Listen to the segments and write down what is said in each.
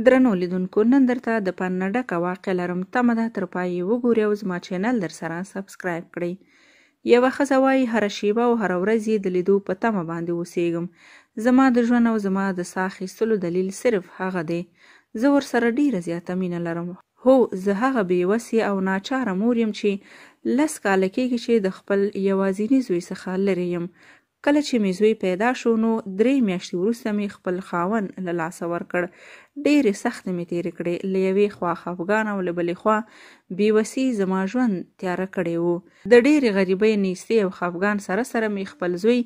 درنو لیدونکو نن درته د پند نه ډکه واقع لرم، تمه ده تر پای یې وګورئ او زما چینل درسره سبسکرایب کړئ. یوه ښځه وایي هره شیبه او هره ورځ یې د لیدو په تمه باندې اوسیږم. زما د ژوند او زما د ساه اخیستلو دلیل صرف هغه دی. زه ورسره ډیره زیاته مینه لرم. هو، زه هغه بې وسې او ناچاره مور یم چې 10 کاله کیږي چې د خپل یوازیني زوی څخه لرې یم. کله چې مې زوی پیدا شو نو 3 میاشتې وروسته مې خپل خاوند له لاسه ورکړ. ډېرې سختې مې تېرې کړې. له یوې خوا خفګان او له بلې خوا بېوسي زما ژوند تیاره کړی و. د ډېرې غریبۍ، نیستۍ او خفګان سره سره مې خپل زوی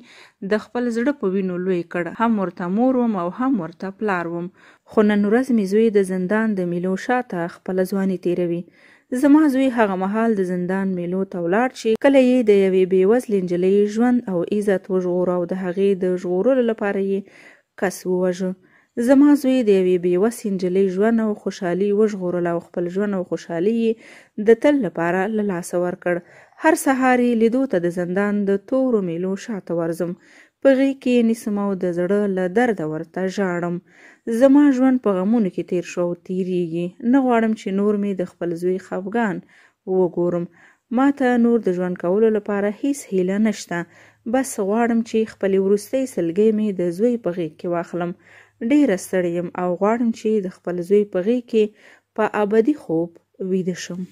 د خپل زړه په وینو لوی کړ. هم ورته مور وم او هم ورته پلار وم. خو نن ورځ مې زوی د زندان د میلو شاته خپله ځواني تېروي. زما زوی هغه مهال د زندان میلو ته ولاړ چې کله یې د یوې بېوزلې نجلۍ ژوند او عزت وژغوره او د هغې د ژغورلو لپاره یې کس ووژه. زما زوی د یوې بېوسې نجلۍ ژوند او خوشحالي وژغورله او خپل ژوند او خوشحالي یې د تل لپاره له لاسه ورکړ. هر سهار یې لیدو ته د زندان د تورو میلو شاته ورځم، په غېږ کې یې نیسم او د زړه له درده ورته ژاړم. زما ژوند په غمونو کې تېر شو او تېرېږي. نه غواړم چې نور مې د خپل زوی خفګان وګورم. ما ته نور د ژوند کولو لپاره هیڅ هیله نشته. بس غواړم چې خپلې وروستۍ سلګۍ مې د زوی په غېږ کې واخلم. ډېره ستړې یم او غواړم چې د خپل زوی په غېږ کې په ابدي خوب ویده شم.